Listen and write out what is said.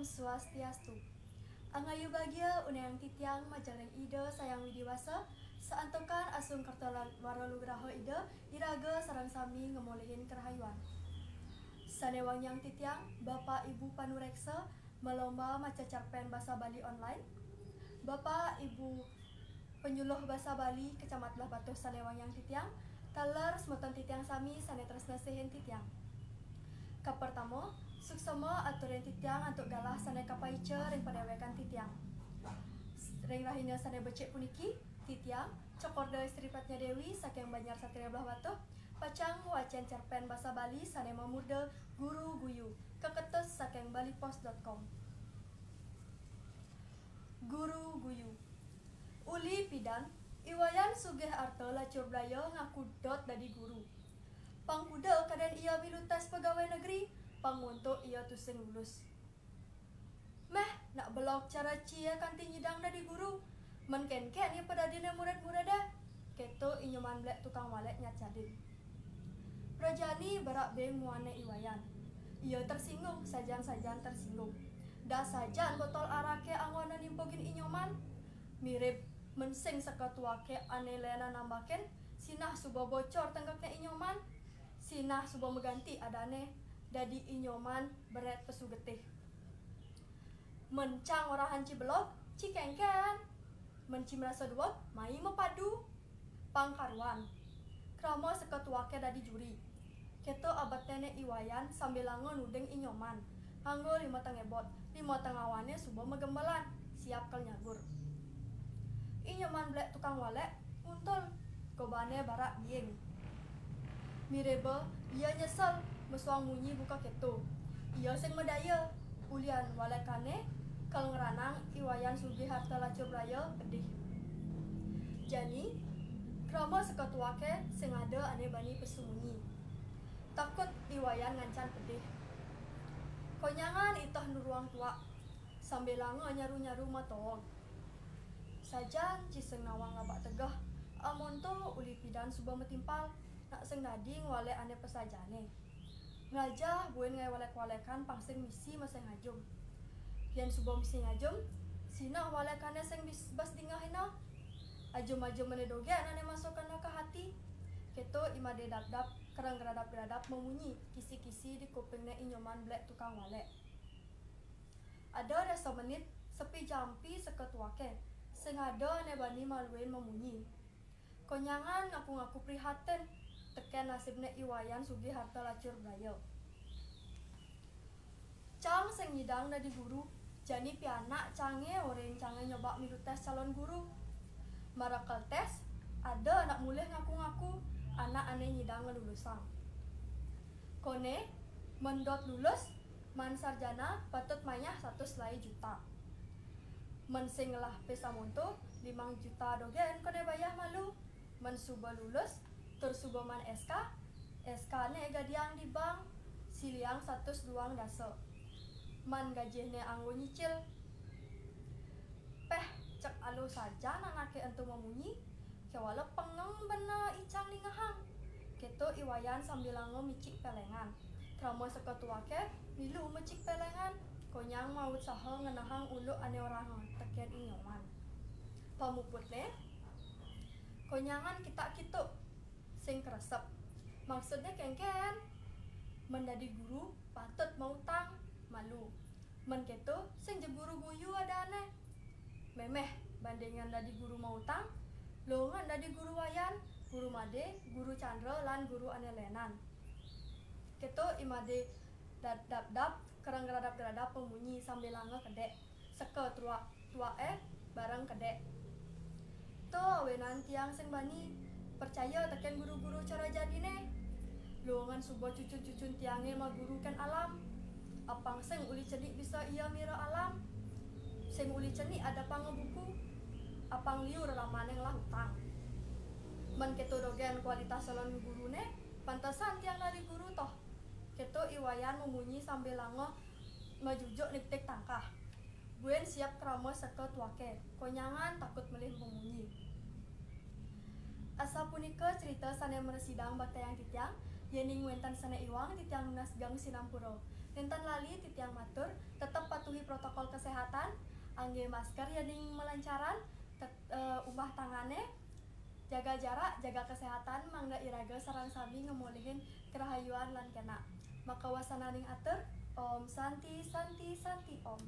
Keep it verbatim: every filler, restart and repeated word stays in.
Swastiastu. Angayu bagia unayang titiang majeng ring Ida Sang Hyang Widhi Wasa, santukan asung kerta la-, wara nugraha Ida, iraga sareng sami ngamolihang karahayuan. Sane wangiang titiang, Bapak Ibu panureksa, malomba maca cerpen basa Bali online. Bapak Ibu panyuluh basa Bali Kacamat Blahbatuh sane wangiang titiang, taler semeton titiang sami sane tresna sihin titiang. Kapertama, suksema aturin titiang antuk galah sane kapaica ring padewekan titiang. Ring rahina sane becik puniki, titiang, Cokorda Istri Pratnya Dewi saking Banjar Satria Blahbatuh, pacang ngwacen cerpen basa Bali sane mamurda Guru Guyu, kaketus saking balipost dot com. Guru Guyu. Uli pidan, I Wayan Sugih Arta Lacur Blaya ngaku dot dadi guru. Pang kuda kaden ia milu tes pegawai negeri, pang montok ia tusing lulus. Meh, nak belog cara cia kanti nyidang dadi guru. Men kenken ia padadine murid-muride. Keto I Nyoman Blek tukang walek nyacadin. Prajani barak beng muane I Wayan. Ia tersinggung, sajan-sajan tersinggung. Da sajan botol arake anggonan nimpugin I Nyoman. Mirib men sing seketuake ane lenan nambakin, sinah suba bocor tenggekne I Nyoman. Sinah suba maganti adane dadi I Nyoman beret pesu getih. Men cang orahan ci belog, ci kenken. Men ci marasa dueg, mai mapadu. Pang karuan. Krama seketuake dadi juri. Keto abetene I Wayan sambilanga nuding I Nyoman. Nganggo lima tengebot, lima tengawane suba magembelan, siap kal nyagur. I Nyoman Blek tukang walek, nguntul, gobane barak biing. Mirib ia nyesel, mesuang munyi buka keto. Ia sing madaya, ulian walekane, kal ngranang I Wayan Sugih Arta Lacur Blaya pedih. Jani, krama seketuake sing ada ane bani pesu munyi. Takut I Wayan ngancan pedih. Konyangan iteh nuruang tuak, sambilanga nyaru-nyaru matoog. Sajan ci sing nawang ngabak tegeh, amonto uli pidan suba matimpal, nak sing dadi ngwalek ane pasajane. Nglajah buin ngae walek-walekan pang sing misi masih ngajum. Yen suba misi ngajum, sinah walekane sing bis-, bas dingehina. Ajum-ajumane dogen ane masukana ka hati. Keto I Made Dapdap, kereng gradap-gradap mamunyi, kisi-kisi di kupingne I Nyoman Blek tukang walek. Ada resa menit, sepi jampi seketuake, sing ada ane bani maluin mamunyi. Konyangan ngaku-ngaku prihatin teken nasibne I Wayan Sugih Arta Lacur Blaya. Cang sing nyidang dadi guru, jani pianak cange orin cange nyoba milu tes calon guru. Mara kal tes, ada anak mulih ngaku-ngaku anak ane nyidang ngelulusang. Kone, men dot lulus, man sarjana patut mayah satus lai juta. Men sing ngelah pes amonto, limang juta dogen kone bayah malu. Men suba lulus, tur suba man S K, S K ne gadiang di bank, siliang satus duang dasa. Man gajihne anggo nyicil. Peh, cek aluh sajan anake ento mamunyi, kewala pengeng bena icang ningehang. Keto I Wayan sambilanga micik pelengan. Krama seketuake milu micik pelengan, konyang mautsaha ngenehang uluk ane orahanga teken I Nyoman. Pamuputne, konyangan kitak-kituk, sing kresep. Maksudne kenken? Men dadi guru, patut mautang, malu. Men keto, sing ja guru guyu adane. Memeh, bandingan dadi guru mautang, longan dadi guru Wayan, guru Made, guru Chandra, lan guru ane lenan. Keto I Made dap-, dap-dap, kereng gradap-gradap mamunyi sambilanga kedek. Seka truak, truake bareng kedek. To awinan tiang sing bani, percaya teken guru-guru cara jadine. Luungan suba cucun-cucun tiange maguru ken alam. Apang sing uli cenik bisa ia mira alam. Sing uli cenik adepanga buku. Apang liu relamane ngelah utang. Men keto dogen kualitas calon gurune, pantesan tiang nalih guru toh. Keto I Wayan mamunyi sambilanga majujuk niktik tangkah. Buin siap krama seketuake, konyangan takut melih mamunyi. Asapunika cerita sane mrasidang baktayang titiang, yening wenten sane iwang titiang nunas geng sinampura. Nenten lali titiang matur, tetep patuh patuhi protokol kesehatan, anggé masker yéning malancaran, tet- eh, umbah tangané, jaga jarak, jaga kesehatan, mangda iraga sareng sami ngemulihin kerahayuan lan kénak. Makawasananing atur, Om Santi, Santi, Santi, Om.